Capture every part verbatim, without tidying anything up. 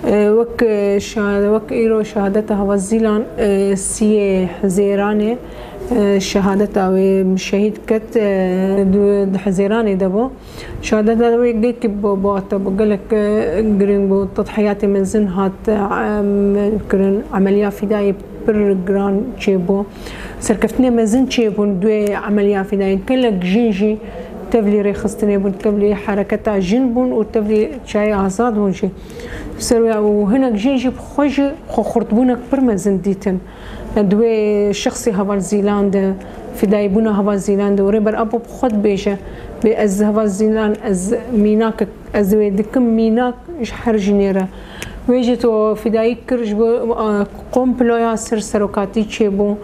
Wek şa-, wek îro şehadeta Heval Zîlan, e, siyê Hizêranê, e, şehadeta wê şehîd ket, e, du-, di Hizêranê de bû. Şehadeta wê gelekî bo-, bawate bû, gelek, e, girîng bû. Tedhiyatê mezin hat, e, em, kirin. Emeliya fîdayê pir giran çêbû. Serkeftinê mezin çêbûn duê emeliya fîdayê. Gelek jin jî tevlî rêxistinê bûn, tevlî hereketa jin bûn û tevlî çayê azad bûn jî. Ser wê û hinek jin jî bi xwe jî xwe xurtbûnek pir mezin dîtin. Di wê şexsê Heval Zîlan de, fîdayîbûna Heval Zîlan de û Rêber Apo bi xwe dibêje, bê ez Heval Zîlan, ez mînak, ez wê dikim mînak ji her jinê re. Wê jî to fîdayî kir ji bo, a, komploya ser serokatî çêbû.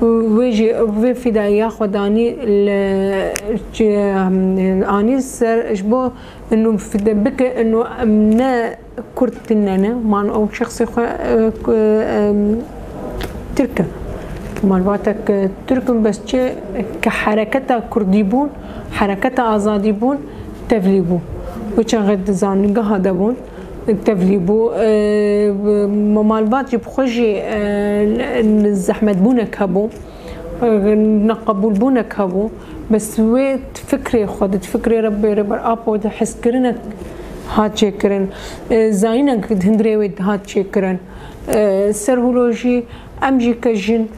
Wê jî vê fîdayiya xwe danî li, çi, anî ser ji bo inu fide-, bike inu em ne Kurd tune ne, man ew şexsê xwe, e, ku, em, Tirk e. Malbatek, e, Tirk in, bes çi ke hereketa Kurdî bûn, hereketa azadî bûn, tevlî bû. Wê çaxê di zanîngeha de bûn, tevlî bû. E, ma-, malbat jî bi xwe jî, e, zehmetbûnek hebû. Neqebûlbûnek hebû, bes wê di fikrê xwe de, di fikrê Rebbê Rêber Apo de hezkirinek hat çêkirin. E, zayînek di hundirê wê hat çêkirin. E, ser hûlo jî em jî ke jin,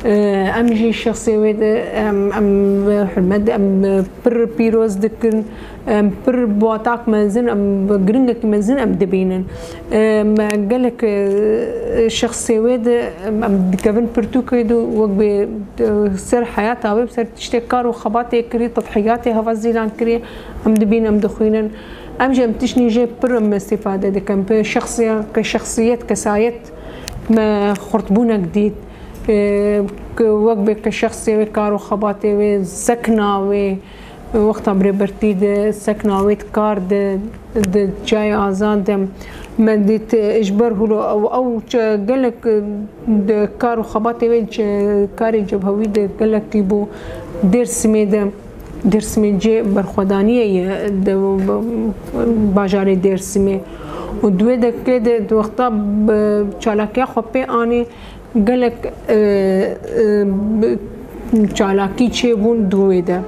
e, em jî şexsê wê de em, em hurmet, em pir pîroz dikin. Em pir batak mezin, em giringekî mezin em dibînin. Em gelek, e, şexsê wê de em, em dikevin pirtûkê de wek bê, e, ser heyata wê, ser tiştê kar û xebatê kirî, tedhiyatê Heval Zîlan kirî, em dibînin, em dixwînin. Em jî em tiştî jê pir em îstîfade dikin. Bi şexsiya-, ke şexsiyet, kesayet me xurtbûnek dît. E, ke wek bê ke şexsê wê, kar û xebatê wê, sekna wê, Wexta bi rêbertî de sekna wê di kar de, di çayê azad de me dît, e, ji ber hûlo ew, ew çi gelek, e, di kar û xebatê wê, çi-, karê cebhewî de gelekî bû Dêrsimê de, Dêrsimê cê berxwedaniyê ye, de, bajarê Dêrsimê. Û di wê dekê de, di wexta bi çalakiya xwe pê anî, Gelek, e, e, bi-, çalakî çêbûn di wê de.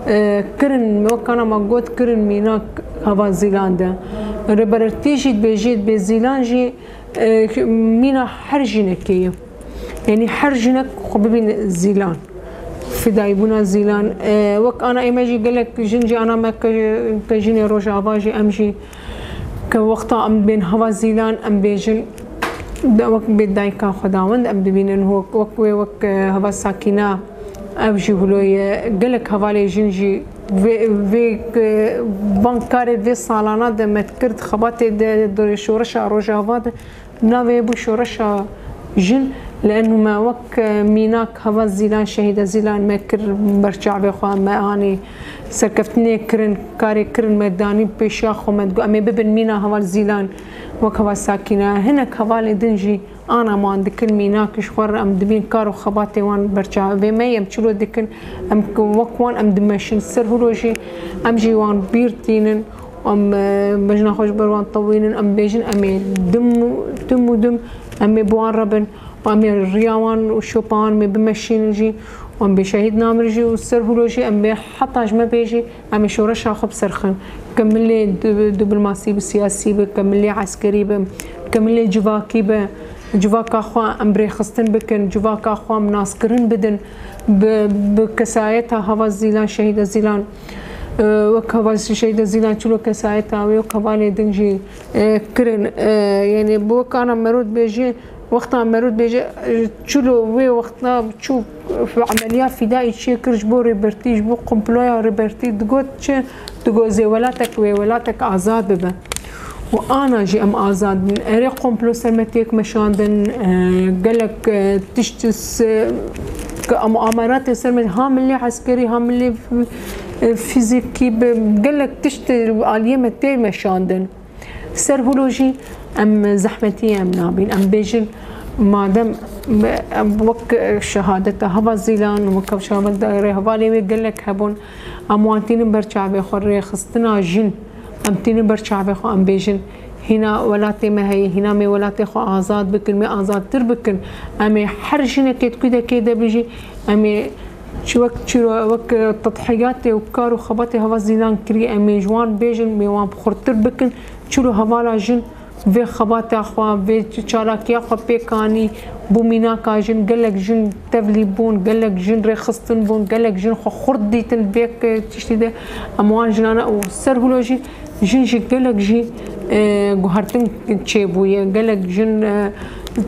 E, kirin, wekana me got, kirin mînak Heval Zîlan de. Rêbertî jî dibêjê, dibê Zîlan jî, e, mîna her jinekê ye. Yanî her jinek xwe bibîne Zîlan. Fidayîbûna Zîlan. E, wek ana ême jî gelek jin jî ana me ke, ke jinê Rojava jî em jî Ke wexta em bên Heval Zîlan, em bêjin, de wek bê dayika Xwedawend em dibînin, wek, wek wê, wek, e, Heval Sakîna, ev jî wilo ye. Gelek hevalê jin jî vê, vê, e, van karê vê salana de me dikir, di xebatê de, di şoreşa Rojava de, navê bû şoreşa jin. Li enû me wek, e, mînak Heval Zîlan, Şehîda Zîlan me kir ber çavê xwe, me anî serkeftinê kirin, karê kirin, me danî pêşiya xwe, me digot, em ê bibin mîna Heval Zîlan, wek Heval Sakîna. Hinek hevalê din jî ana wan dikin mînak, ji xwe re em dibîn kar û xebatê wan ber çavê me, em çilo dikin, em wek wan em dimeşin. Ser hûlo jî em jî wan bîr tînin. Em, e, bejna xwe ji ber wan tewînin, em bêjin, em ê dim û, tim û dim, em ê bi wan re bin, û em ê riya wan û şopa wan em ê bimeşînin jî, û em bê şehîd namir jî û ser hûlo jî em bê heta ji me bê jî, em ê şoreşa xwe bi ser xin. Ke milê di-, diplomasî bi, siyasî bi, ke milê eskerî bi, ke milê civakî bi, civaka xwe em bi rêxistin bikin, civaka xwe em naskirin bidin, bi, bi kesayeta Heval Zîlan, Şehîda Zîlan, e, wek Heval Şehîda Zîlan çilo kesayeta wê û hevalê din jî, e, kirin. E, yanî bi wek ana Merûd bêjî, wexta Merûd bêje, e, çilo wê wexta çû emeliya fîdayî çê kir ji bo rêbertî, ji bo komploya rêbertî, digot çi? Digot zê welatek wê welatek azad bibe. Û ana jî em azad bin. Erê komplo ser me têk meşandin, e, gelek, e, tişt s-, ke em amaratê ser me ha milê eskerî, ha milê, e, fîzîkî bi gelek tişt aliyê me tê meşandin. Ser hûlo jî em zehmetî em nabîn. Em bêjin, madem em wek şehadeta Heval Zîlan, wek şehadeta rêhevalê wê gelek hebûn, em wan tînin ber çavê xwe, rêxistina jin, em tînin ber çavê xwe, em bêjin, Hîna welatê me heye, hîna mê welatê xwe azad bikin, mê azadtir bikin. Em ê her jinekê di kudekê de bijî, em ê çi wek çiro, wek tedhiyatê û kar û xebatê heval Zîlan kirî, em ê ji wan bêjin, mê wan xurttir bikin. Çilo hevala jin vê xebata xwe, vê çalakiya xwe pêk anî, bû mînaka jin, gelek jin tevlî bûn, gelek jin rêxistin bûn, gelek jin xwe xurt dîtin vê tiştî de. Em wan jinane û ser hûlo jî, jin jî gelek jî, e, guhertin çêbûye, gelek jin, e,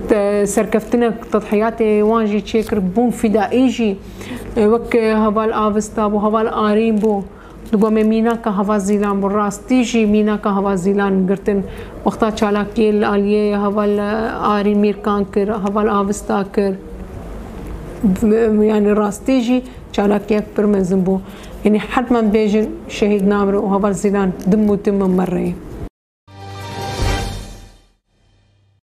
te-, serkeftinek tedhiyatê wan jî çêkir, bûn fîdaî jî, e, wek heval Avista bû, heval Arîn bû. Digomê mînaka heval Zîlan bû, rastî jî mînaka heval Zîlan girtin. Wexta çalakiyê li aliyê heval Arîn Mîrkan kir, heval Avista kir. Yani rastî jî çalakiyek pir mezin bû. Yani hetmen bêjin şehîd namre û heval Zîlan dim û tim min merreyê.